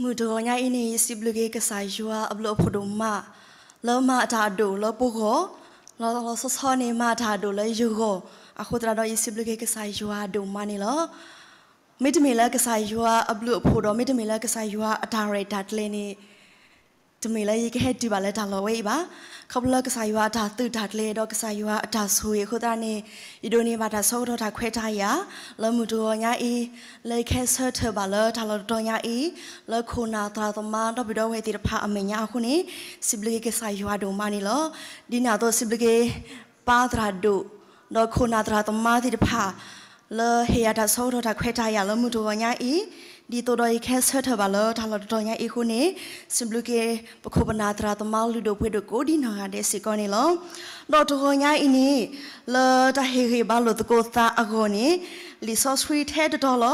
မုၢ်တဂီၤညါအံၤန့ၣ် ယစံးဘျုးက့ၤကစၢ်ယွၤအဘျုးအဖှိၣ်ဒိၣ်မး လၢမၤအတၢ်အဒိၣ်လၢပဂီၢ်, လီၤလီၤဆီဆီန့ၣ် မၤအတၢ်အဒိၣ်လၢယဂီၢ်, အဃိသတးဒီးယစံးဘျုးက့ၤကစၢ်ယွၤဒိၣ်မးန့ၣ်လီၤ. မ့တမ့ၢ်လၢကစၢ်ယွၤအဘျုးအဖှိၣ်ဒီး မ့တမ့ၢ်လၢကစၢ်ယွၤအတၢ်ရဲၣ်တၢ်ကျဲၤန့ၣ် တမ့ၢ်လၢယကဟဲတုၤဘၣ်လၢတၢ်လီၢ်ဝဲအံၤဘၣ်. ခီဖျိလၢကစၢ်ယွၤအတၢ်သုးတၢ်ကျဲၤဒီးကစၢ်ယွၤအတၢ်ဆိၣ်ဂ့ၤအဃိသတးန့ၣ် ယဒိးန့ၢ်ဘၣ်တၢ်ဆၢကတီၢ်တၢ်ခွဲးတၢ်ယာ် လၢမုၢ်တဂီၤညါအံၤ လၢယကဟဲဆၢထၢၣ်ဘၣ်လၢတၢ်လီၢ်တတီၤညါအံၤ လၢခိၣ်နၢ်သရၣ်သမါဒီပုၢ်ဒီဝဲၢ်သ့ၣ်တဖၣ်အမဲာ်ညါအဃိန့ၣ် စံးဘျုးက့ၤကစၢ်ယွၤဒိၣ်မးန့ၣ်လီၤ. ဒ်န့ၣ်အသိးစံးဘျုးက့ၤ ပၢ်သရၣ်ဒိၣ် ဒီးခိၣ်နၢ်သရၣ်သမါသ့ၣ်တဖၣ် လၢဟ့ၣ်ယၤတၢ်ဆၢကတီၢ်တၢ်ခွဲးတၢ်ယာ်လၢမုၢ်တဂီၤညါအံၤ, ဒ်သိးဒီးယကဟဲဆၢထၢၣ်ဘၣ်လၢတၢ်လီၢ်တတီၤညါအံၤအဃိန့ၣ် စံးဘျုးက့ၤပခိၣ်ပနၢ်သရၣ်သမါလုၢ်ဒိၣ်ပှ့ၤဒိၣ်ကိးဒ်နီၢ်ဂၤဒဲးစ့ၢ်ကီးန့ၣ်လီၤ. ဒီးတဂီၤညါအံၤန့ၣ် လၢတၢ်ဟ့ၣ်ဂံၢ်ဘါလိာ်သကိးသးအဂီၢ်န့ၣ် လံာ်စီဆှံထဲတတီၤလ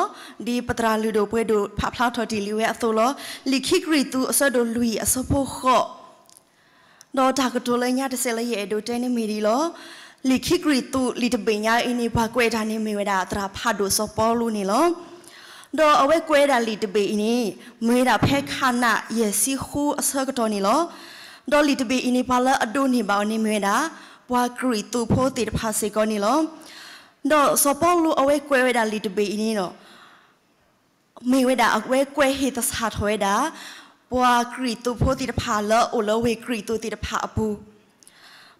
ီၤ. ဒ်ပသရၣ်လုၢ်ဒိၣ်ပှ့ၤဒိၣ်ဖးဖျါထီၣ်တ့ၢ်လံဝဲအသိးလီၤ. လံာ်ခံကရံၣ်သူးအဆၢဒိၣ်လွံၢ်အဆၢဖိဃိး ဒီးတၢ်ကတိၤလၢညါတစဲးလၢယအဲၣ်ဒိးတဲန့ၣ်မ့ၢ်ဒ်အံၤလီၤ. လံာ်ခံကရံၣ်သူးလံာ်တဘ့ၣ်ညါအံၤန့ၣ် ပှၤကွဲးတၢ်န့ၣ်မ့ၢ်ဝဲဒၣ်သရၣ်ဖးဒိၣ်စီၤပီလူးန့ၣ်လီၤ. ဒီးအဝဲကွဲးဝဲဒၣ်လံာ်တဘ့ၣ်အံၤန့ၣ် မ့ၢ်ဝဲဒၣ်ဖဲခးနးယဲၢ်ဆံဃုအဆၢကတီၢ်န့ၣ်လီၤ. ဒီးလံာ်တဘ့ၣ်အံၤန့ၣ် ပှၤလၢအဒိးန့ၢ်ဘၣ်အီၤန့ၣ်မ့ၢ်ဝဲဒၣ် ပှၤကရံၣ်သူးဖိသ့ၣ်တဖၣ်စ့ၢ်ကီးန့ၣ်လီၤ. ဒီးစီၤပီလူးအဝဲကွဲးဝဲဒၣ်လံာ်တဘ့ၣ်အံၤန့ၣ်ဒီး မ့ၢ်ဝဲဒၣ်အဝဲကွဲးဟ့ၣ်သဆၣ်ထီၣ်ဝဲဒၣ် ပှၤကရံၣ်သူးဖိသ့ၣ်တဖၣ်လၢအအိၣ်လၢဝ့ၢ်ကရံၣ်သူးသ့ၣ်တဖၣ်အပူၤ,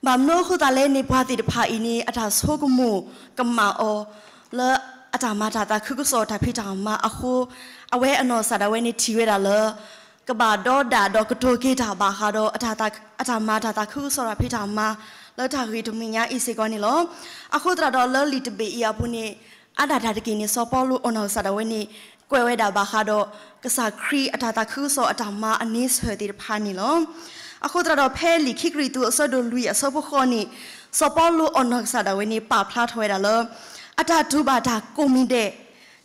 ဘၣ်မနုၤအဃိသတးလဲၣ်န့ၣ် ပှၤသ့ၣ်တဖၣ်အံၤန့ၣ် အတၢ်ဆိကမိၣ်ကမၣ်အီၤ လၢအတၢ်မၤတၢ်သးခုကစီၣ်တၢ်ဖံးတၢ်မၤအဃိ, အဝဲအနီၢ်ကစၢ်ဒၣ်ဝဲန့ၣ်ထံၣ်ဝဲဒၣ်လၢ ကဘၣ်ဒီဒၣ်ဒီးကတိၤက့ၤတၢ်ဘၣ်ဃးဒီး အတၢ်မၤတၢ်သးခုကစီၣ်တၢ်ဖံးတၢ်မၤ လၢတၢ်ဂ့ၢ်တမံၤညါအံၤစ့ၢ်ကီးန့ၣ်လီၤ. အဃိသတးဒီးလၢလံာ်တဘ့ၣ်အံၤအပူၤန့ၣ် အါဒၣ်တၢ်တက့ၢ်န့ၣ် စီၤပီလူးအနီၢ်ကစၢ်ဒၣ်ဝဲန့ၣ် ကွဲးဝဲဒၣ်ဘၣ်ဃးဒီး ကစၢ်ခရံာ်အတၢ်သးခုကစီၣ်အတၢ်မၤအန့ဆၢၣ်သ့ၣ်တဖၣ်န့ၣ်လီၤ. အဃိသတးဒီးဖဲလံာ်ခံကရံၣ်သူးအဆၢဒိၣ်လွံၢ်အဆၢဖိဃိးန့ၣ် စီၤပီလူးအနီၢ်ကစၢ်ဒၣ်ဝဲန့ၣ် ပာ်ဖျါထီၣ်ဝဲဒၣ်လၢ အတၢ်တူၢ်ဘၣ်တၢ်ကိးမံၤဒဲး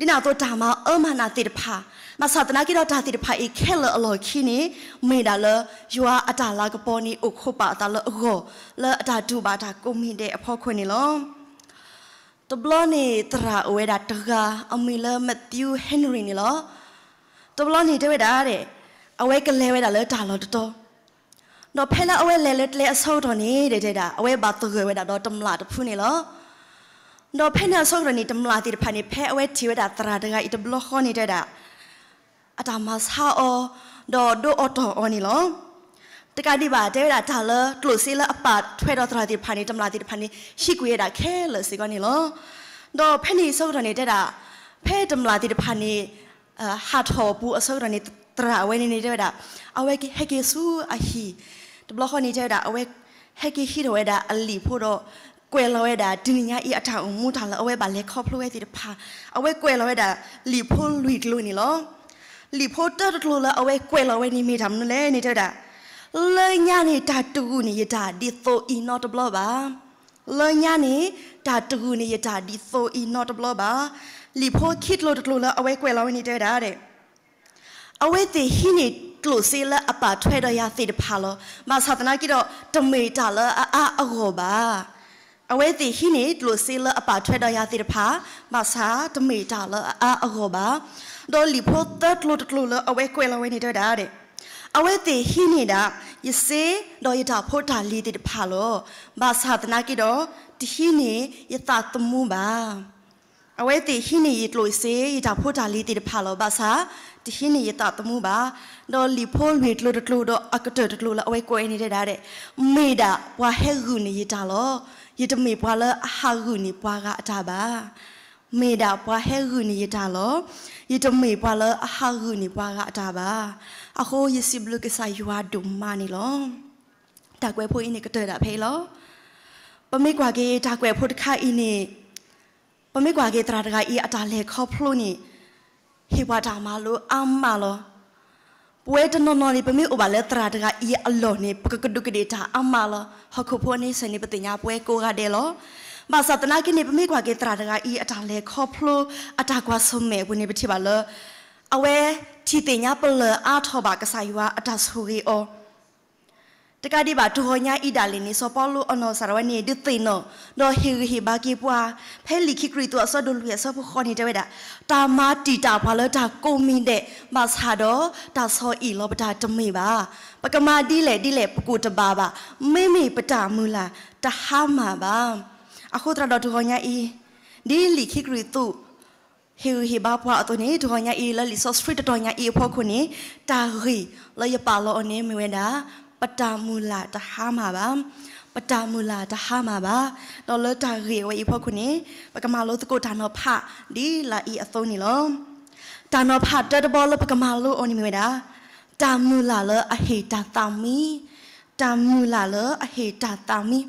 ဒ်န့ၣ်အသိးတၢ်မၤအၢမၤနးသ့ၣ်တဖၣ်, ဘၣ်ဆၣ်သနာ်က့ဒီးတၢ်သ့ၣ်တဖၣ်အံၤခဲလၢာ်အလီၢ်ခံန့ၣ် မ့ၢ်ဒၣ်လၢ ယွၤအတၢ်လၤကပီၤန့ၣ် အိၣ်ခိးပာ်အသးလၢအဂီၢ် လၢအတၢ်တူၢ်ဘၣ်တၢ်ကိးမံၤဒဲးအဖီခိၣ်န့ၣ်လီၤ. တဘျီန့ၣ်သရၣ်အိၣ်ဝဲဒၣ်တဂၤ အမံၤလၢ Matthew Henry န့ၣ်လီၤ. တဘျီန့ၣ်တဲဝဲဒၣ်ဒဲး အဝဲကလဲၤဝဲဒၣ်လၢတၢ်လီၢ်တတီၤ, ဒီးဖဲလၢအဝဲလဲၤလၢကျဲအဆၢကတီၢ်န့ၣ် တဲဒၣ် အဝဲဘၣ်သဂၢၢ်ဝဲဒၣ်ဒီးတမျၢ်တဖုန့ၣ်လီၤ. ဒီးဖဲန့ၣ်အဆၢကတီၢ်န့ၣ် တမျၢ်သ့ၣ်တဖၣ်န့ၣ် ဖဲအဝဲထံၣ်ဝဲဒၣ်သရၣ်တဂၤအံၤတဘျီဃီန့ၣ်တဲဒၣ် အတၢ်မၤဆါအီၤ ဒီးဒိးအီၣ်တီၢ်အီၤန့ၣ်လီၤ. တကးဒံးဘၣ် တဲဝဲဒၣ်တၢ်လၢကျိၣ်စ့လၢအပာ်ထွဲဒီးသရၣ်သ့ၣ်တဖၣ်န့ၣ် တမျၢ်သ့ၣ်တဖၣ်န့ၣ် ဟံးကွံာ်ဝဲဒၣ်ခဲလၢာ်စ့ၢ်ကီးန့ၣ်လီၤ. ဒီးဖဲန့ၣ်အဆၢကတီၢ်န့ၣ်တဲဒၣ် ဖဲတမျၢ်သ့ၣ်တဖၣ်န့ၣ် ဟးထီၣ်အပူၤအဆၢကတီၢ်န့ၣ် သရၣ်အဝဲန့ၣ်န့ၣ်တဲဝဲဒၣ် အဝဲဟဲက့ၤဆူအဟံၣ် တဘျီဃီန့ၣ်တဲဝဲဒၣ် အဝဲဟဲက့ၤဟံးထီၣ်ဝဲဒၣ်အလံာ်ဖိဒီး ကွဲးလီၤဝဲဒၣ်တနံၤညါအံၤအတၢ်အိၣ်မူတၢ်လၢအဝဲဘၣ်လဲၤခီဖျိဝဲသ့ၣ်တဖၣ် အဝဲကွဲးလီၤဝဲဒၣ်လံာ်ဖိလွံၢ်ကျိၤန့ၣ်လီၤ. လံာ်ဖိတၢတကျိၤလၢအဝဲကွဲးလီၤဝဲန့ၣ်မ့ၢ်တၢ်မနုၤလဲၣ်န့ၣ်တဲဝဲဒၣ် လၢညါန့ၣ် တၢ်တဂုာ်န့ၢ်ယတၢ်ဒ်သိးအံၤနီတဘျီဘၣ်. လၢညါန့ၣ် တၢ်တဂုာ်န့ၢ်ယတၢ်ဒ်သိးအံၤနီတဘျီဘၣ်. လံာ်ဖိခံကျိၤတကျိၤလၢအဝဲကွဲးလီၤဝဲန့ၣ်တဲဝဲဒၣ် အဝဲသ့ၣ်ဟံးန့ၢ်ကျိၣ်စ့လၢအပာ်ထွဲဒီးယၤသ့ၣ်တဖၣ်လီၤ. ဘၣ်ဆၣ်သနာ်က့ဒီး တမ့ၢ်တၢ်လၢအအါအဂီၢ်ဘၣ်. အဝဲသ့ၣ်ဟံးန့ၢ်ကျိၣ်စ့လၢအပာ်ထွဲဒီးယၤသ့ၣ်တဖၣ် ဘၣ်ဆၣ်တမ့ၢ်တၢ်လၢအအါအဂီၢ်ဘၣ်. ဒီးလံာ်ဖိသၢကျိၤတကျိၤလၢအဝဲကွဲးလီၤဝဲန့ၣ်တဲဝဲဒၣ် အဝဲသ့ၣ်ဟံးန့ၢ်ဒၣ် ယစ့ဒီးယတၢ်ဖိတၢ်လံၤသ့ၣ်တဖၣ်လီၤ. ဘၣ်ဆၣ်သနာ်က့ဒီး တဟံးန့ၢ်ယသးသမူဘၣ်. အဝဲသ့ၣ်ဟံးန့ၢ်ယကျိၣ်စ့ ယတၢ်ဖိတၢ်လံၤသ့ၣ်တဖၣ်လီၤ. ဘၣ်ဆၣ် တဟံးန့ၢ်ယသးသမူဘၣ်. ဒီးလံာ်ဖိလွံၢ်ကျိၤတကျိၤဒီးအကတၢၢ်တကျိၤလၢအဝဲကွဲးန့ၣ်တဲဒၣ် မ့ၢ်ဒၣ်ပှၤဟဲဂုာ်န့ၢ်ယတၢ်လီၤ. ယတမ့ၢ်ပှၤလၢအဟးဂုာ်န့ၢ်ပှၤဂၤအတၢ်ဘၣ်. မ့ၢ်ဒၣ်ပှၤဟဲဂုာ်န့ၢ်ယတၢ်လီၤ. ယတမ့ၢ်ပှၤလၢအဟးဂုာ်န့ၢ်ပှၤဂၤအတၢ်ဘၣ်. အဃိယစံးဘျုးကစၢ်ယွၤဒိၣ်မးန့ၣ်လီၤ. တၢ်ကွဲးဖိအံၤန့ၣ်ကတၢၢ်ဒၣ်ဖဲအံၤလီၤ. ပမ့ၢ်ကွၢ်က့ၤတၢ်ကွဲးဖိတခါအံၤန့ၣ် ပမ့ၢ်ကွၢ်က့ၤသရၣ်တဂၤအံၤအတၢ်လဲၤခီဖျိန့ၣ် ဟ့ၣ်ပှၤတၢ်မၤလိအါမးလီၤ. ပဝဲတနီၤနီၤန့ၣ် ပမ့ၢ်အိၣ်ဘၣ်လၢသရၣ်တဂၤအံၤအလီၢ်န့ၣ် ပကကဒူးကဒ့ၣ်တၢ်အါမးလီၤ. ဟီၣ်ခိၣ်ဖိန့ဆၢၣ်န့ၣ် ပသ့ၣ်ညါပဝဲကိးဂၤဒဲးလီၤ. ဘၣ်ဆၣ်သနာ်က့န့ၣ် ပမ့ၢ်ကွၢ်က့ၤသရၣ်တဂၤအံၤအတၢ်လဲၤခီဖျိအတၢ်ကွၢ်ဆၢၣ်မဲာ်အပူၤန့ၣ် ပထံၣ်ဘၣ်လၢ အဝဲထံၣ်သ့ၣ်ညါပလၢၢ်အါထီၣ်ဘၣ်ကစၢ်ယွၤအတၢ်ဆိၣ်ဂ့ၤအီၤ တကးဒံးဘၣ် တဂီၤညါအံၤဒၣ်လဲာ်န့ၣ် စီၤပီလူးအနီၢ်ကစၢ်ဒၣ်ဝဲန့ၣ် ဒုးသ့ၣ်နီၣ် ဒီးဟ့ၣ်ဂံၢ်ဟ့ၣ်ဘါက့ၤပှၤ ဖဲလံာ်ခံကရံၣ်သူးအဆၢဒိၣ်လွံၢ်အဆၢဖိဃိးန့ၣ် တဲဝဲဒၣ်, တၢ်မၤတံာ်တာ်ပှၤလၢတၢ်ကိးမံၤဒဲး ဘၣ်ဆၣ်ဒီး တၢ်ဆီၣ်အံၣ်လီၤပတၢ်တမ့ၢ်ဘၣ်. ပကမၤဒ်လဲၣ်ဒ်လဲၣ် ပကိၢ်တဘၣ်ဘၣ်. မ့မ့ၢ်ပတၢ်မုၢ်လၢ်တဟါမၢ်ဘၣ်. အဃိသတးဒီးတဂီၤညါအံၤ ဒ်လံာ်ခံကရံၣ်သူး ဟ့ၣ်ဂံၢ်ဟ့ၣ်ဘါပှၤအသိးန့ၣ် တဂီၤညါအံၤ လၢလံာ်စီဆှံတတီၤညါအံၤအဖီခိၣ်န့ၣ် တၢ်ဂ့ၢ်လၢယပာ်လီၤအီၤန့ၣ် မ့ၢ်ဝဲဒၣ် ပတၢ်မုၢ်လၢ်တဟါမၢ်ဘၣ်, ပတၢ်မုၢ်လၢ်တဟါမၢ်ဘၣ်. ဒီးလၢတၢ်ဂ့ၢ်အဝဲအံၤအဖီခိၣ်န့ၣ် ပကမၤလိသကိးတၢ်နီၤဖးဒ်လၢအံၤအသိးန့ၣ်လီၤ. တၢ်နီၤဖးတၢတဘီလၢပကမၤလိအီၤန့ၣ်မ့ၢ်ဝဲဒၣ် တၢ်မုၢ်လၢ်လၢအဟ့ၣ်တၢ်သးမံ, တၢ်မုၢ်လၢ်လၢအဟ့ၣ်တၢ်သးမံ.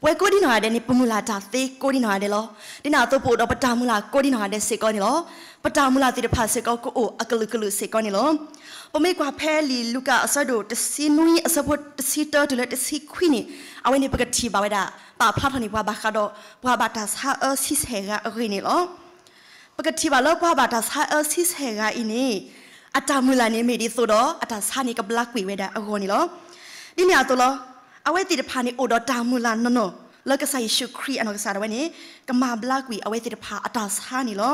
ပဝဲကိးဒံနီၢ်ဂၤဒဲးန့ၣ် ပမုၢ်လၢ်တၢ်သ့ကိးဒံနီၢ်ဂၤဒဲးလီၤ. ဒ်န့ၣ်အသိးပအိၣ်ဒီးပတၢ်မုၢ်လၢ်ကိးဒံနီၢ်ဂၤဒဲးစ့ၢ်ကီးန့ၣ်လီၤ. ပတၢ်မုၢ်လၢ်သ့ၣ်တဖၣ်စ့ၢ်ကီးကအိၣ်အကလုာ်ကလုာ်စ့ၢ်ကီးန့ၣ်လီၤ. ပမ့ၢ်ကွၢ်ဖဲလံာ်လူၤကၣ်အဆၢဒိၣ်တဆံနွံအဆၢဖိတဆံတၢတုၤလၢတဆံခွံန့ၣ် အဝဲန့ၣ်ပကထံၣ်ဘၣ်ဝဲဒၣ် ပာ်ဖျါထီၣ်န့ၢ်ပှၤဘၣ်ဃးဒီး ပှၤဘၣ်တၢ်ဆါအၢဆံဆဲၣ်ဂၤအဂ့ၢ်န့ၣ်လီၤ. ပကထံၣ်ဘၣ်လၢပှၤဘၣ်တၢ်ဆါအၢဆံဆဲၣ်ဂၤအံၤန့ၣ် အတၢ်မုၢ်လၢ်န့ၣ်မ့ၢ်ဒ်သိးဒီး အတၢ်ဆါန့ၣ်ကဘျါကွံာ်ဝဲဒၣ်အဂီၢ်န့ၣ်လီၤ. ဒ်န့ၣ်အသိးလီၤ. အဝဲသ့ၣ်တဖၣ်န့ၣ်အိၣ်ဒီးတၢ်မုၢ်လၢ်နီၢ်နီၢ် လၢကစၢ်ယ့ၣ်ၡူးခရံာ်အနီၢ်ကစၢ်ဒၣ်ဝဲန့ၣ် ကမၤဘျါကွံာ်အဝဲသ့ၣ်တဖၣ်အတၢ်ဆါန့ၣ်လီၤ.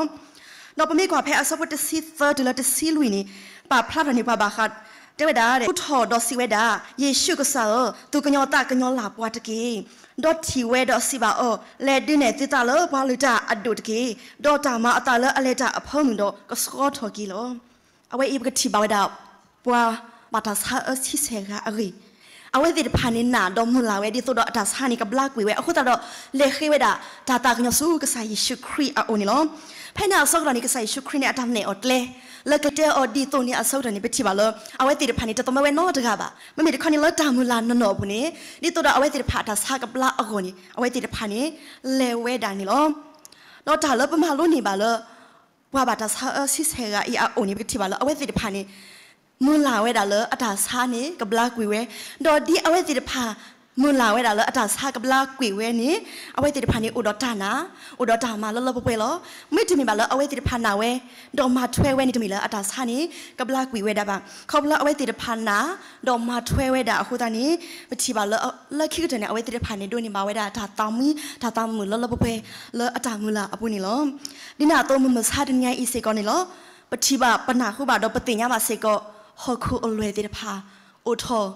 ဒီးပမ့ၢ်ကွၢ်ဖဲအဆၢဖိတဆံသၢတုၤလၢတဆံလွံၢ်န့ၣ် ပာ်ဖျါထီၣ်န့ၢ်ပှၤဘၣ်ဃး တဲဝဲဒၣ် ဃုထၢထီၣ်ဒီးစံးဝဲဒၣ်, ယ့ၣ်ၡူးကစၢ်ဧၢ, သူၣ်ကညီၤသးကညီၤလၢ်ပှၤတက့ၢ်. ဒီးထံၣ်ဝဲဒီးစံးဘၣ်အီၤ, လဲၤဒုးနဲၣ်သုသးလၢပှၤလုၢ်တၢ်အဒိၣ်တက့ၢ်. ဒီးတၢ်မၤအသးလၢအလဲၤတၢ်အဖၢမုၢ်ဒီးကဆှီထီၣ်က့ၤလီၤ. အဝဲအံၤပကထံၣ်ဘၣ်ဝဲဒၣ် ပှၤဘၣ်တၢ်ဆါအၢဆံဆဲၣ်ဂၤအဂ့ၢ်, အဝဲသ့ၣ်တဖၣ်န့ၣ်နာ်ဒီးမုၢ်လၢ်ဝဲဒ်သိးဒီးအတၢ်ဆါန့ၣ်ကဘျါကွံာ်ဝဲ အဃိသတးဒီး လဲၤဃ့ဝဲဒၣ် တၢ်သးကညီၤဆူကစၢ်ယ့ၣ်ၡူးခရံာ်အအိၣ်န့ၣ်လီၤ. ဖဲန့ၣ်အဆၢကတီၢ်န့ၣ် ကစၢ်ယ့ၣ်ၡူးခရံာ်န့ၣ် အတၢ်နဲၣ်အီၤကျဲ လၢကတဲအီၤဒ်သိးန့ၣ်အဆၢကတီၢ်န့ၣ် ပထံၣ်ဘၣ်လၢ အဝဲသ့ၣ်တဖၣ်န့ၣ် တသမၢဝဲနီတဂၤဘၣ်. မ့မ့ၢ်တခီန့ၣ်လၢတၢ်မုၢ်လၢ်နီၢ်နီၢ်အပူၤန့ၣ် ဒ်သိးဒီးအဝဲသ့ၣ်တဖၣ်အတၢ်ဆါကဘျါအဂီၢ်န့ၣ် အဝဲသ့ၣ်တဖၣ်န့ၣ် လဲၤဝဲဒၣ်န့ၣ်လီၤ. ဒီးတၢ်လၢပမၤလိန့ၢ်ဘၣ်လၢ ပှၤဘၣ်တၢ်ဆါအၢဆံဆဲၣ်ဂၤအံၤအအိၣ်န့ၣ် ပကထံၣ်ဘၣ်လၢအဝဲသ့ၣ်တဖၣ်န့ၣ် မုၢ်လၢ်ဝဲဒၣ်လၢအတၢ်ဆါန့ၣ် ကဘျါကွံာ်ဝဲ, ဒီးဒ်အဝဲသ့ၣ်တဖၣ် မုၢ်လၢ်ဝဲဒၣ်လၢအတၢ်ဆါကဘျါကွံာ်ဝဲန့ၣ် အဝဲသ့ၣ်တဖၣ်န့ၣ် အိၣ်ဒီးတၢ်နာ်, အိၣ်ဒီးတၢ်မၤလၢလၢပှဲၤပှဲၤလီၤ. မ့တမ့ၢ်ဘၣ်လၢအဝဲသ့ၣ်တဖၣ်နာ်ဝဲ ဒီးမၤထွဲဝဲန့ၣ် တမ့ၢ်လၢအတၢ်ဆါန့ၣ် ကဘျါကွံာ်ဝဲဒၣ်ဘၣ်. ခီဖျိလၢအဝဲသ့ၣ်တဖၣ်နာ် ဒီးမၤထွဲဝဲဒၣ်အဃိသတးန့ၣ် ပထံၣ်ဘၣ်လၢ လၢခံကတၢၢ်န့ၣ် အဝဲသ့ၣ်တဖၣ်န့ၣ် ဒိးန့ၢ်ဘၣ်ဝဲဒၣ်တၢ်သးမံ တၢ်သးမုာ်လၢလၢပှဲၤပှဲၤလၢအတၢ်မုၢ်လၢ်အပူၤန့ၣ်လီၤ. ဒ်န့ၣ်အသိးမုၢ်မဆါတနံၤညါအံၤစ့ၢ်ကီးန့ၣ်လီၤ. ပထံၣ်ဘၣ်ပနၢ်ဟူဘၣ်ဒီးပသ့ၣ်ညါဘၣ်စ့ၢ်ကီး ဟီၣ်ခိၣ်အလွဲၢ်သ့ၣ်တဖၣ် အိၣ်ထီၣ်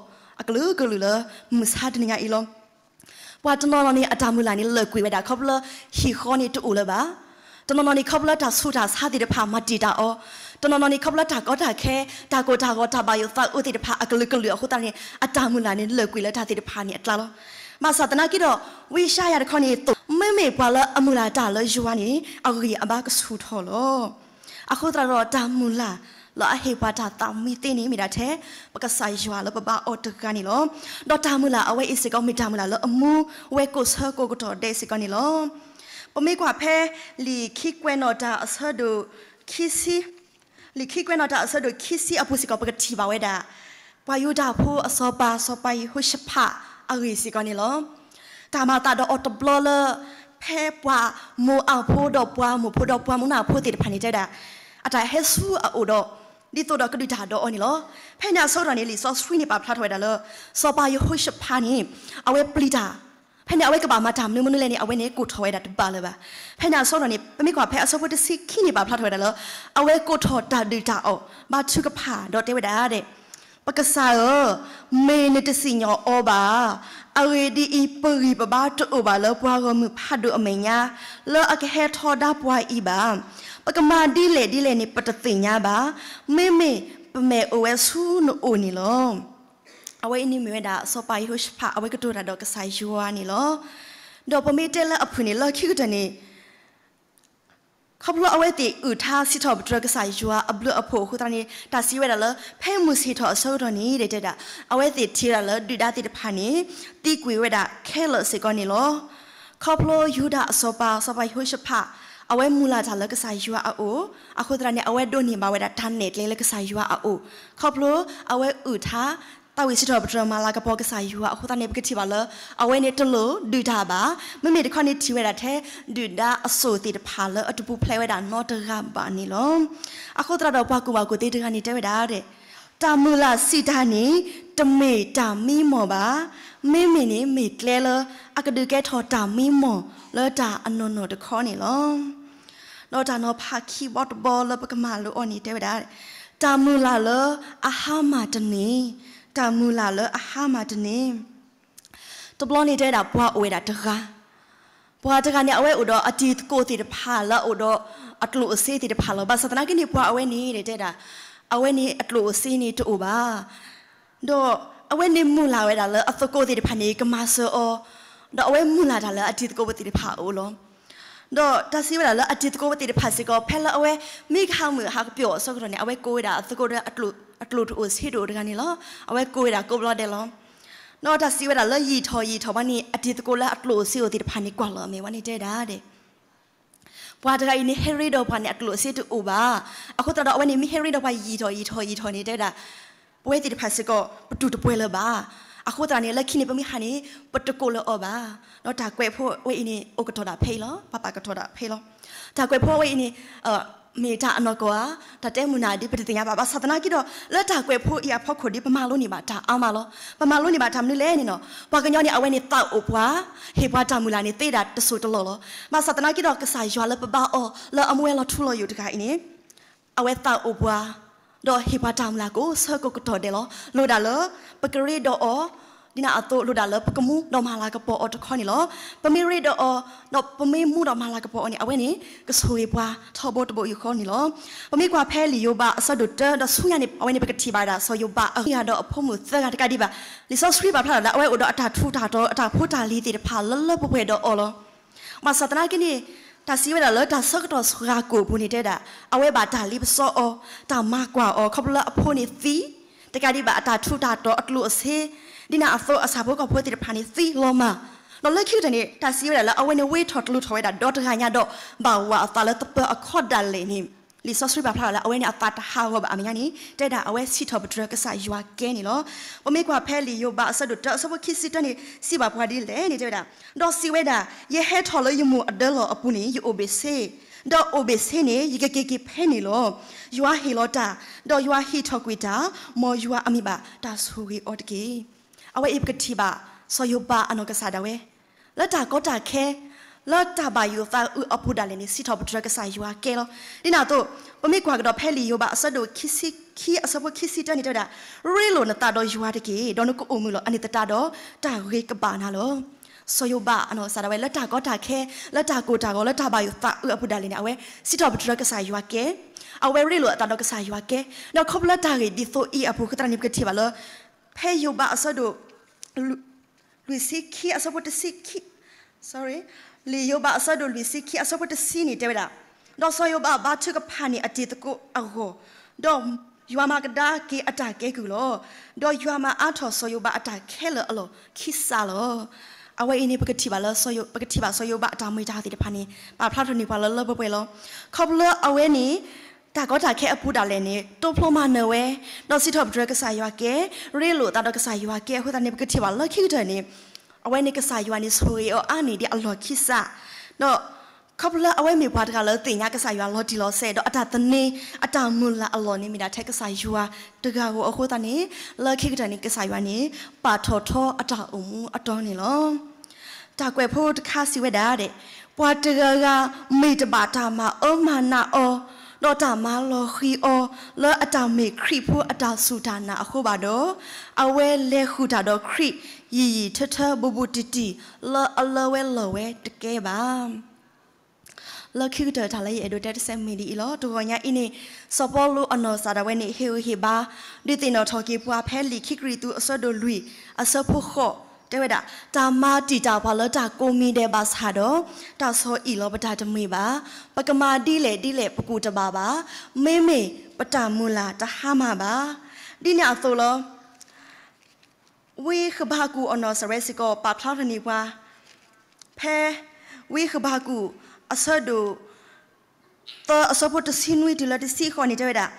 အကလုာ်ကလုာ်လၢမုၢ်မဆါတနံၤညါအံၤလီၤ. ပှၤတနီၤနီၤန့ၣ် အတၢ်မုၢ်လၢ်န့ၣ် လၢာ်ကွံာ်ဝဲဒၣ် ခီဖျိလၢဟံၣ်ဃီန့ၣ်တအိၣ်လၢၤဘၣ်. တနီၤနီၤန့ၣ် ခီဖျိလၢတၢ်ဆူးတၢ်ဆါသ့ၣ်တဖၣ်မၤတံာ်တာ်အီၤ, တနီၤနီၤန့ၣ် ခီဖျိလၢတၢ်ကီတၢ်ခဲ တၢ်ကိၢ်တၢ်ဂီၤ တၢ်ဘၣ်ယိၣ်သးအုးသ့ၣ်တဖၣ်အကလုာ်ကလုာ်အဃိသတးန့ၣ် အတၢ်မုၢ်လၢ်န့ၣ် လၢာ်ကွံာ်လၢတၢ်သ့ၣ်တဖၣ်န့ၣ်အကျါလီၤ. ဘၣ်ဆၣ်သနာ်က့ဒီး ဝံယၡါယၤတခီန့ၣ်သိး မ့မ့ၢ်ပှၤလၢအမုၢ်လၢ်တၢ်လၢယွၤန့ၣ် အဂံၢ်အဘါကဆူၣ်ထီၣ်လီၤ. အဃိသတးဒီးတၢ်မုၢ်လၢ်လၢအဟ့ၣ်ပှၤတၢ်သးမံသ့န့ၣ် မ့ၢ်ဒၣ်ထဲ ပကစၢ်ယွၤလၢပဘါအီၤတဂၤန့ၣ်လီၤ. ဒီးတၢ်မုၢ်လၢ်အဝဲအံၤစ့ၢ်ကီး မ့ၢ်တၢ်မုၢ်လၢ်လၢအမူဝဲကိးဆၢကိးကတီၢ်ဒဲးစ့ၢ်ကီးန့ၣ်လီၤ. ပမ့ၢ်ကွၢ်ဖဲ လံာ်ခံကွဲးနီၣ်တၢ်အဆၢဒိၣ်ခံဆံ လံာ်ခံကွဲးနီၣ်တၢ်အဆၢဒိၣ်ခံဆံအပူၤစ့ၢ်ကီး ပကထံၣ်ဘၣ်ဝဲဒၣ် ပှၤယူဒၤဖိအစီၤပၤ စီၤပၤယဟိၤၡဖးအဂ့ၢ်စ့ၢ်ကီးန့ၣ်လီၤ. တၢ်မၤသးဒီးအီၤတဘျီလၢ ဖဲပှၤမိၤအၤဖိဒီးပှၤမိၤဖိဒီးပှၤမိၤနၢ်ဖိသ့ၣ်တဖၣ်န့ၣ် တဲဝဲဒၣ် အတၢ်ဟဲဆူအအိၣ်ဒီး ဒ်သိးဒီးကဒုၣ်တၢ်ဒီးအီၤန့ၣ်လီၤ. ဖဲန့ၣ်အဆၢကတီၢ်န့ၣ် လံာ်စီဆှံန့ၣ်ပာ်ဖျါထီၣ်ဝဲဒၣ်လၢ စီၤပၤယဟိၤၡဖးန့ၣ် အဝဲပျံၤတၢ် ဖဲန့ၣ် အဝဲကဘၣ်မၤတၢ်မနုၤမနုၤလဲၣ်န့ၣ် အဝဲန့ၣ် ကိးထီၣ်ဝဲဒၣ်တဘၣ်လၢၤဘၣ်. ဖဲန့ၣ်အဆၢကတီၢ်န့ၣ် ပမ့ၢ်ကွၢ်ဖဲအဆၢဖိတဆံခံန့ၣ် ပာ်ဖျါထီၣ်ဝဲဒၣ်လၢ အဝဲကိးထီၣ်တၢ်ဒုၣ်တၢ်အီၣ် ဘါထုကဖၣ် ဒီးတဲဝဲဒၣ်ဒဲး ပကစၢ်ဧၢ, မ့ၢ်နတစံၣ်ညီၣ်အီၤဘၣ်. အဂ့ၢ်ဒ်အံၤ, ပဂံၢ်ပဘါတအိၣ်ဘၣ်လၢပှၤဂီၢ်မုၢ်ဖးဒိၣ်အမဲာ်ညါ လၢအကဟဲထီဒါပှၤအံၤဘၣ်. ပကမၤဒ်လဲၣ်ဒ်လဲၣ်န့ၣ် ပတသ့ၣ်ညါဘၣ်. မ့မ့ၢ်ပမဲာ်အိၣ်ဝဲဆူနအိၣ်န့ၣ်လီၤ. အဝဲအံၤန့ၣ်မ့ၢ်ဝဲဒၣ် စီၤပၤယဟိၤၡဖး အဝဲကတိၤတၢ်ဒီးကစၢ်ယွၤန့ၣ်လီၤ. ဒီးပမ့ၢ်တဲလၢအဖုၣ်န့ၣ် လၢခံကတၢၢ်န့ၣ် ခီဖျိအဝဲသ့ၣ်အုၣ်ထါစံးထီၣ်ပတြၢၤကစၢ်ယွၤအဘျုးအဖှိၣ်အဃိသတးန့ၣ် တၢ်စံးဝဲဒၣ်လၢ ဖဲမုၢ်ဆ့ၣ်ထီၣ်အဆၢကတီၢ်န့ၣ် တဲဒၣ် အဝဲသ့ၣ်ထံၣ်ဝဲဒၣ်လၢဒုၣ်ဒါသ့ၣ်တဖၣ်န့ၣ် သံကွံာ်ဝဲဒၣ်ခဲလၢာ်စ့ၢ်ကီးန့ၣ်လီၤ. ခီဖျိယူဒၤအစီၤပၤ စီၤပၤယဟိၤၡဖး အဝဲမုၢ်လၢ်တၢ်လၢကစၢ်ယွၤအအိၣ် အဃိသတးန့ၣ် အဝဲဒိးန့ၢ်ဘၣ်ဝဲဒၣ်တၢ်နဲၣ်ကျဲလၢကစၢ်ယွၤအအိၣ် ခီဖျိအဝဲအုၣ်ထါ သးဝံၣ်စံးထီၣ်ပတြၢၤမၤလၤကပီၤကစၢ်ယွၤအဃိသတးန့ၣ် ပကထံၣ်ဘၣ်လၢ အဝဲန့ၣ်တလိၣ်ဒုၣ်တၢ်ဘၣ်. မ့မ့ၢ်တခီန့ၣ်ထံၣ်ဝဲဒၣ်ထဲ ဒုၣ်ဒါအစိၣ်သ့ၣ်တဖၣ်လၢအတပူၤဖျဲးဝဲဒၣ်နီတဂၤဘၣ်န့ၣ်လီၤ. အဃိသတးဒီးပှၤကူၣ်ဘၣ်ကူၣ်သ့တဂၤန့ၣ်တဲဝဲဒၣ်ဒဲး တၢ်မုၢ်လၢ်စံးတၢ်န့ၣ် တမ့ၢ်တၢ်မံမီၢ်ဘၣ်. မ့မ့ၢ်န့ၣ်မ့ၢ်ကျဲလၢအကဒုးကဲထီၣ်တၢ်မံမီၢ်လၢတၢ်အနီၢ်နီၢ်တခီန့ၣ်လီၤ. ဒီးတၢ်နီၤဖးခံဘီတဘီလၢပကမၤလိအီၤန့ၣ်တဲဝဲဒၣ်, တၢ်မုၢ်လၢ်လၢအဟါမၢ်တန့ၢ်, တၢ်မုၢ်လၢ်လၢအဟါမၢ်တန့ၢ်. တဘျီန့ၣ်တဲဝဲဒၣ်ပှၤအိၣ်ဝဲဒၣ်တဂၤ, ပှၤတဂၤန့ၣ် အဝဲအိၣ်ဒီးအတံၤသကိးသ့ၣ်တဖၣ်လၢအအိၣ်ဒီးအကျိၣ်အစ့သ့ၣ်တဖၣ်လီၤ. ဘၣ်ဆၣ်သနာ်က့န့ၣ် ပှၤအဝဲန့ၣ်တဲဒၣ်, အဝဲန့ၣ်အကျိၣ်အစ့န့ၣ်တအိၣ်ဘၣ်. ဒီးအဝဲန့ၣ်မုၢ်လၢ်ဝဲဒၣ်လၢအသကိးသ့ၣ်တဖၣ်န့ၣ် ကမၤစၢၤအီၤ, ဒီးအဝဲမုၢ်လၢ်တၢ်လၢအတံၤသကိးသ့ၣ်တဖၣ်အအိၣ်လီၤ. ဒီးတၢ်စံးဝဲဒၣ်လၢအတံၤသကိးသ့ၣ်တဖၣ်စ့ၢ်ကီး ဖဲလၢအဝဲမ့ၢ်ကဟးမုၢ်ဟးကပျီၤအဆၢကတီၢ်န့ၣ် အဝဲကိးဝဲဒၣ်အသကိးဒီးအကျိၣ်တအိၣ်စ့တအိၣ်တဂၤန့ၣ်လီၤ. အဝဲကိးဝဲဒၣ်ကိးဘျီဒဲးလီၤ. ဒီးတၢ်စံးဝဲဒၣ်လၢယံာ်ထီၣ်ယံာ်ထီၣ်ဘၣ်န့ၣ် အတံၤသကိးလၢအကျိၣ်အစ့အိၣ်သ့ၣ်တဖၣ်န့ၣ် ကွၢ်လီၤအမဲာ်ဝဲန့ၣ်တဲဒၣ်ဒဲး ပှၤတဂၤအံၤန့ၣ် ဟဲရ့ဒီးပှၤန့ၣ် အကျိၣ်အစ့တအိၣ်ဘၣ်. အဃိသတးဒီး အဝဲန့ၣ်မ့ၢ်ဟဲရ့ဒီးပှၤယံာ်ထီၣ်ယံာ်ထီၣ်ယံာ်ထီၣ်န့ၣ်တဲဒၣ်, ပဝဲသ့ၣ်တဖၣ်စ့ၢ်ကီး ပတူၢ်တပှဲၤလၢၤဘၣ်. အဃိသတးန့ၣ် လၢခံန့ၣ် ပမ့ၢ်ဟးန့ၣ် ပတကိးလၢအီၤဘၣ်. ဒီးတၢ်ကွဲးဖိဝဲအံၤန့ၣ် အိၣ်ကတီၤဒၣ်ဖဲအံၤလီၤ. ပပာ်ကတီၤဒၣ်ဖဲအံၤလီၤ. တၢ်ကွဲးဖိဝဲအံၤန့ၣ် မ့ၢ်တၢ်အနီၢ်ကီၢ်ဧါ, တၢ်တဲမုာ်နၤဒ်ပတသ့ၣ်ညါဘၣ်. ဘၣ်ဆၣ်သနာ်က့ဒီး လၢတၢ်ကွဲးဖိအံၤအဖီခိၣ်ဒီး ပမၤလိန့ၢ်ဘၣ်တၢ်အါမးလီၤ. ပမၤလိန့ၢ်ဘၣ်တၢ်မနုၤလဲၣ်န့ၣ်နီၤ, ပှၤကညီန့ၣ် အဝဲန့ၣ်သးအိၣ်ပှၤ, ဟ့ၣ်ပှၤတၢ်မုၢ်လၢ်န့ၣ် သ့ဒၣ်တစိၢ်တလီၢ်လီၤ. ဘၣ်ဆၣ်သနာ်က့ဒီး ကစၢ်ယွၤလၢပဘါအီၤ လၢအမူဝဲလီၤထူလီၤယိာ်တဂၤအံၤန့ၣ် အဝဲသးအိၣ်ပှၤ, ဒီးဟ့ၣ်ပှၤတၢ်မုၢ်လၢ်ကိးဆၢကိးကတီၢ်ဒဲးလီၤ. လိၣ်ဒၣ်လၢ ပကရ့ဒီးအီၤ, ဒ်န့ၣ်အသိးလိၣ်ဒၣ်လၢပကမူဒီးမၤလၤကပီၤအီၤတခီန့ၣ်လီၤ. ပမ့ၢ်ရ့ဒီးအီၤ, ဒီးပမ့ၢ်မူဒီးမၤလၤကပီၤအီၤန့ၣ် အဝဲန့ၣ် ကဆိၣ်ဂ့ၤပှၤထီဘိတဘိယူၢ်ဃီန့ၣ်လီၤ. ပမ့ၢ်ကွၢ်ဖဲလံာ်ယိၤဘးအဆၢဒိၣ်တၢ ဒီးဆူညါန့ၣ် အဝဲန့ၣ်ပကထံၣ်ဘၣ်ဝဲဒၣ် စီၤယိၤဘးအဂ့ၤဂၤဒီးအဖိမုၣ်သၢဂၤတကးဒံးဘၣ်. လံာ်စီဆှံပာ်ဖျါလၢ အဝဲအိၣ်ဒီးအတၢ်ထူးတၢ်တီၤ အတၢ်ဖိတၢ်လံၤသ့ၣ်တဖၣ်လၢလၢပှဲၤပှဲၤဒီးအီၤလီၤ. ဘၣ်ဆၣ်သနာ်က့န့ၣ် တၢ်စံးဝဲဒၣ်လၢတၢ်ဆၢကတီၢ်စှၤကိာ်အပူၤန့ၣ်တဲဒၣ် အဝဲဘၣ်တၢ်လ့ပစီအီၤ, တၢ်မၤကွၢ်အီၤ ခီဖျိလၢအဖိန့ၣ်သံ, တကးဒံးဘၣ်အတၢ်ထူးတၢ်တီၤအကျိၣ်အစ့, ဒ်န့ၣ်အသိးအဆၣ်ဖိကီၢ်ဖိသ့ၣ်တဖၣ်န့ၣ်သံလီၤမၢ်. ဒီးလၢခံကတၢၢ်န့ၣ် တၢ်စံးဝဲဒၣ်လၢအဝဲန့ၣ်ဝ့ထီၣ်ကျိၤထီၣ်ဝဲဒၣ်ဒီတဂၤညါဒီး ဘၣ်ဝးအသးလၢသပၢၤအခီၣ်ဒၣ်လဲာ်န့ၣ် လံာ်စီဆှံပာ်ဖျါလၢအဝဲန့ၣ်အသးတဟးဂီၤဘၣ်အမဲာ်ညါန့ၣ် တဲဒၣ်အဝဲစံးထီၣ်ပတြၢၤကစၢ်ယွၤကဲန့ၣ်လီၤ. ပမ့ၢ်ကွၢ်ဖဲလံာ်ယိၤဘးအဆၢဒိၣ်တၢ အဆၢဖိခံဆံတၢန့ၣ် စံးဘၣ်ပှၤဒ်လဲၣ်န့ၣ်တဲဝဲဒၣ်, ဒီးစံးဝဲဒၣ်, ယဟဲထီၣ်လၢယမိၢ်အဒၢလီၢ်အပူၤန့ၣ် ယအိၣ်ဘ့ၣ်ဆ့, ဒီးအိၣ်ဘ့ၣ်ဆ့န့ၣ် ယကက့ၤက့ၤဖဲန့ၣ်လီၤ. ယွၤဟ့ၣ်လီၤတၢ်, ဒီးယွၤဟ့ၣ်ထီၣ်ကွံာ်တၢ်, မ်ယွၤအမံၤဘၣ်တၢ်ဆိၣ်ဂ့ၤအီၤတက့ၢ်. အဝဲအံၤပကထံၣ်ဘၣ် စီၤယိၤဘးအနီၢ်ကစၢ်ဒၣ်ဝဲ လၢတၢ်ကီတၢ်ခဲ, လၢတၢ်ဘၣ်ယိၣ်သးအုးအပူၤဒၣ်လဲာ်န့ၣ် စံးထီၣ်ပတြၢၤကစၢ်ယွၤကဲလီၤ. ဒ်န့ၣ်အသိး ပမ့ၢ်ကွၢ်ကဒီးဖဲလံာ်ယိၤဘးအဆၢဒိၣ်ခံဆံခံအဆၢဖိခံဆံတၢန့ၣ်တဲဝဲဒၣ်, ရ့လိာ်နသးဒီးယွၤတက့ၢ်, ဒီးနကအိၣ်မုာ်လီၤအန့ၣ်သတးဒီးတၢ်ဂ့ၤကဘၣ်နၤလီၤ. စီၤယိၤဘးအနီၢ်ကစၢ်ဒၣ်ဝဲလၢတၢ်ကီတၢ်ခဲ, လၢတၢ်ကိၢ်တၢ်ဂီၤ, လၢတၢ်ဘၣ်ယိၣ်သးအုးအပူၤဒၣ်လဲာ်န့ၣ် အဝဲစံးထီၣ်ပတြၢၤကစၢ်ယွၤကဲ, အဝဲရ့လိာ်အသးဒီးကစၢ်ယွၤကဲ, ဒီးခီဖျိလၢတၢ်ဂ့ၢ်ဒ်သိးအံၤအပူၤအဃိသတးန့ၣ် ပကထံၣ်ဘၣ်လၢ ဖဲယိၤဘးအဆၢဒိၣ် လွံၢ်ဆံခံအဆၢဖိတဆံခံ, လံာ်ယိၤဘးအဆၢဒိၣ်လွံၢ်ဆံခံအဆၢဖိတဆံန့ၣ်တဲဝဲဒၣ်, ဒီးစီၤယိၤဘးဘါထုကဖၣ်န့ၢ်အတံၤသကိးအဂီၢ်, ဒီးယွၤမၤကဒါက့ၤအတၢ်ကဲကုၢ်လီၤ. ဒီးယွၤမၤအါထီၣ်စီၤယိၤဘးအတၢ်ခဲလၢာ်အလီၢ်ခံစးလီၤ. အဝဲအံၤန့ၣ် ပကထံၣ်ဘၣ်လၢ ပကထံၣ်ဘၣ်စီၤယိၤဘးအတၢ်မ့ၢ်တၢ်သ့ၣ်တဖၣ်န့ၣ် ပာ်ဖျါထီၣ်န့ၢ်ပှၤလၢလၢပှဲၤပှဲၤလီၤ. ခီဖျိအဝဲန့ၣ် တၢ်ကီတၢ်ခဲအပူၤဒၣ်လဲာ်န့ၣ် တိဖျိမၤနၢၤဝဲ, ဒီးစံးထီၣ်ပတြၢၤကစၢ်ယွၤကဲ, ရ့လိာ်သးဒီးကစၢ်ယွၤကဲအဃိသတးန့ၣ် ပကထံၣ်ဘၣ်လၢခံကတၢၢ်န့ၣ် အဝဲန့ၣ်ကစၢ်ယွၤန့ၣ်ဆိၣ်ဂ့ၤအီၤအါန့ၢ်ဒ်အလီၢ်ခံစး, ဒီးခီဖျိလၢအဝဲမ့ၢ်ပှၤတဂၤလၢသ့ၣ်ညါကစၢ်ယွၤလီၤတံၢ်လီၤဆဲး ဒီးအတၢ်သန့ၤ အတၢ်မုၢ်လၢ်အလီၢ်န့ၣ်မ့ၢ်ဒၣ်ထဲကစၢ်ယွၤတဂၤဧိၤအဃိသတးန့ၣ် လၢခံကတၢၢ်န့ၣ် ကစၢ်ယွၤန့ၣ် ပာ်ထီၣ်ထီအတၢ်အိၣ်မူအတီန့ၣ်လီၤ. တၢ်ကွဲးဖိတခါစံးဝဲဒၣ်ဒဲး, ပှၤတဂၤဂၤမ့ၢ်တဘၣ်တၢ်မၤအၢမၤနးအီၤ, ဒီးတၢ်မၤလီၤဃံၤအီၤ လၢအတၢ်မ့ၢ်ခရံာ်ဖိအတၢ်စူၢ်တၢ်နာ်အဃိဘၣ်ဒီး, အဝဲလဲၤဃုာ်တၢ်ဒီးခရံာ် ယံာ်ယံာ်ထၢထၢဘူးဘူးတံၢ်တံၢ် လၢအလၢဝဲလီၢ်ဝဲတကဲဘၣ်. လၢခံကတၢၢ်တၢ်လၢယအဲၣ်ဒိးတဲတစဲးမ့ၢ်ဒ်အံၤလီၤ. တဂီၤညါအံၤန့ၣ် စီၤပီလူးအနီၢ်ကစၢ်ဒၣ်ဝဲန့ၣ် ဟ့ၣ်ဂံၢ်ဟ့ၣ်ဘါ ဒုးသ့ၣ်နီၣ်ထီၣ်က့ၤပှၤဖဲလံာ်ခံကရံၣ်သူးအဆၢဒိၣ်လွံၢ် အဆၢဖိဃိး တဲဝဲဒၣ်, တၢ်မၤတံာ်တာ်ပှၤလၢတၢ်ကိးမံၤဒဲးဘၣ်ဆၣ်ဒီး တၢ်ဆီၣ်အံၣ်လီၤပတၢ်တမုာ်ဘၣ်. ပကမၤဒ်လဲၣ်ဒ်လဲၣ်ပကူၣ်တဘၣ်ဘၣ်. မ့မ့ၢ်ပတၢ်မုၢ်လၢ်တဟါမၢ်ဘၣ်. ဒ်န့ၣ်အသိးလီၤ. ဝံဃဘးကူာ်အနီၢ်ကစၢ်ဒၣ်ဝဲစ့ၢ်ကီး ပာ်ဖျါထီၣ်န့ၢ်ပှၤ ဖဲ ဝံဃဘးကူာ် အဆၢဒိၣ် သၢအဆၢဖိတဆံနွံတုၤလၢတဆံဃိးန့ၣ်တဲဝဲဒၣ်,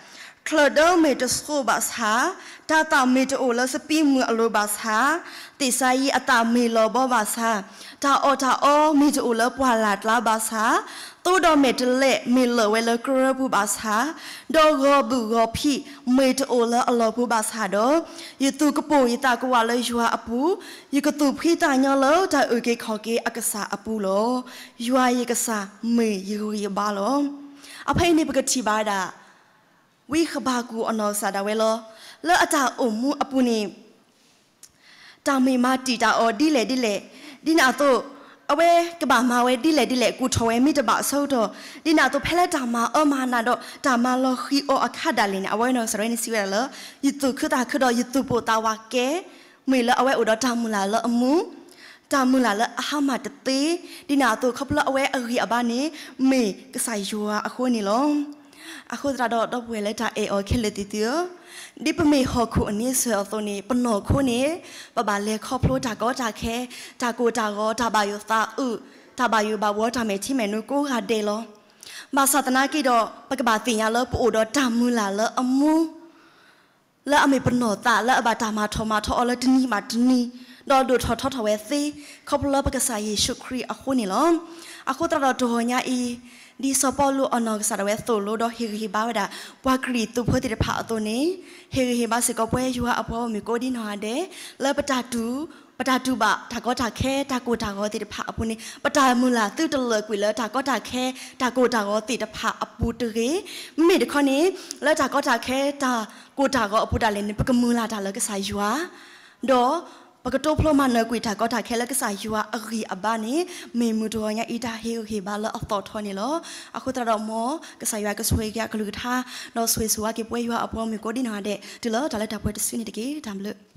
ချၢၣ်ဒၢမ့ၢ်တဆိးဘၣ်ဆၣ်, တၢ်သၣ်မ့ၢ်တအိၣ်လၢစပံးမုၢ်အလိၤဘၣ်ဆၣ်, သ့ၣ်စါယံအသၣ်မ့ၢ်လီၤဘီဘၣ်ဆၣ်, တၢ်အီၣ်တၢ်အီမ့ၢ်တအိၣ်လၢပှၢ်လၢ်ကျါဘၣ်ဆၣ်, သိဒီးမဲာ်တလဲးမ့ၢ်လၢာ်ဝဲလၢကရၢပူၤဘၣ်ဆၣ်, ဒီးဂီၤဘုၣ်ဂီၤဖံးမ့ၢ်တအိၣ်လၢအလီၢ်ပူၤဘၣ်ဆၣ်ဒီး, ယသူၣ်ကပိာ်ယသးကဝးလၢယွၤအပူၤ, ယကသူၣ်ဖှံသးညီလၢတၢ်အုၣ်က့ၤခီၣ်က့ၤအကစၢ်အပူၤလီၤ. ယွၤယကစၢ်မ့ၢ်ယဂံၢ်ယဘါလီၤ. အဖဲအံၤန့ၣ် ပကထံၣ်ဘၣ်ဝဲဒၣ် ဝံဃဘးကူာ်အနီၢ်ကစၢ်ဒၣ်ဝဲလီၤ. လၢအတၢ်အိၣ်မူအပူၤန့ၣ် တၢ်မ့ၢ်မၤတံာ်တာ်အီၤဒ်လဲၣ်ဒ်လဲၣ်, ဒ်န့ၣ်အသိး အဝဲကဘၣ်မၤဝဲဒ်လဲၣ်ဒ်လဲၣ် ကူၣ်ထီၣ်ဝဲမ့ၢ်တဘၣ်အဆၢကတီၢ်, ဒ်န့ၣ်အသိး ဖဲလၢတၢ်မၤအၢမၤနးဒီး တၢ်မၤလီၤဃံၤအီၤအခါဒၣ်လဲာ်န့ၣ် အဝဲနီၢ်ကစၢ်ဒၣ်ဝဲန့ၣ်စံးဝဲဒၣ်လၢ ယသူၣ်ခုသးခုဒီးယသူၣ်ပိာ်သးဝးကဲ မ့ၢ်လၢအဝဲအိၣ်ဒီးတၢ်မုၢ်လၢ်လၢအမူ တၢ်မုၢ်လၢ်လၢအဟါမၢ်တသ့, ဒ်န့ၣ်အသိး ခီဖျိလၢအဝဲအဂံၢ်အဘါန့ၣ် မ့ၢ်ကစၢ်ယွၤအဃိန့ၣ်လီၤ. အဃိသတးဒီး ဒီပုၢ်ဝဲၢ်လၢတၢ်အဲၣ်အီၤခဲလၢာ်သ့ၣ်သုဧၢ, ဒ်ပမ့ၢ်ဟီၣ်ခိၣ်အန့ဆၢၣ်အသိးန့ၣ် ပနီၢ်ခိန့ၣ် ပဘၣ်လဲၤခီဖျိတၢ်ကီတၢ်ခဲ, တၢ်ကိၢ်တၢ်ဂီၤ, တၢ်ဘၣ်ယိၣ်သးအုး, တၢ်ဘၣ်ယိၣ်ဘၣ်ဘှီတၢ်မဲာ်ထံမဲာ်နိကိးဂၤဒဲးလီၤ. ဘၣ်ဆၣ်သနာ်က့ဒီး ပကဘၣ်သ့ၣ်ညါလၢပအိၣ်ဒီးတၢ်မုၢ်လၢ်လၢအမူ လၢအမ့ၢ်ပနီၢ်သးလၢအဘၣ်တၢ်မၤထီၣ်မၤထီအီၤလၢတနံၤဘၣ်တနံၤ, ဒီးဒိၣ်ထီၣ်ထီထီၣ်ဝဲသ့, ခီဖျိလၢပကစၢ်ယ့ၣ်ၡူးခရံာ်အဃိန့ၣ်လီၤ. အဃိသတးဒီးတဂီၤညါအံၤ, ဒ်စီၤပီလူးအနီၢ်ကစၢ်ဒၣ်ဝဲသိၣ်လိဒီးဟ့ၣ်ဂံၢ်ဟ့ၣ်ဘါဝဲဒၣ် ပှၤကရံၣ်သူးဖိသ့ၣ်တဖၣ်အသိးန့ၣ်, ဟ့ၣ်ဂံၢ်ဟ့ၣ်ဘါစ့ၢ်ကီးပဝဲယွၤအပှၤဂီၢ်မုၢ်ကိးဒံနီၢ်ဂၤဒဲး, လၢပတၢ်တူၢ်, ပတၢ်တူၢ်ဘၣ်တၢ်ကီတၢ်ခဲ တၢ်ကိၢ်တၢ်ဂီၤသ့ၣ်တဖၣ်အပူၤန့ၣ် ပတၢ်မုၢ်လၢ်သုတလၢာ်ကွံာ်လၢတၢ်ကီတၢ်ခဲ တၢ်ကိၢ်တၢ်ဂီၤသ့ၣ်တဖၣ်အပူၤတဂ့ၤ. မ့မ့ၢ်တခီန့ၣ်, လၢတၢ်ကီတၢ်ခဲ တၢ်ကိၢ်တၢ်ဂီၤအပူၤဒၣ်လဲာ်န့ၣ် ပကမုၢ်လၢ်တၢ်လၢကစၢ်ယွၤ ဒီးပကတိဖျိမၤနၢၤကွံာ်တၢ်ကီတၢ်ခဲလၢကစၢ်ယွၤအဂံၢ်အဘါန့ၣ် မ့ၢ်မုၢ်တဂီၤညါအံၤတၢ်ဟ့ၣ်ဂံၢ်ဟ့ၣ်ဘါလၢအသီၣ်ထီန့ၣ်လီၤ. အဃိသတးဒီးမ်ကစၢ်ယွၤကဆိၣ်ဂ့ၤက့ၤအကလုၢ်ကထါ, ဒီးဆိၣ်ဂ့ၤဆိၣ်ဝါက့ၤပဝဲယွၤအပှၤဂီၢ်မုၢ်ကိးဒံနီၢ်ဂၤဒဲး တုၤလၢတၢ်လၢတၢ်ပှဲၤတစုန့ၣ်တက့ၢ်. တၢ်ဘျုး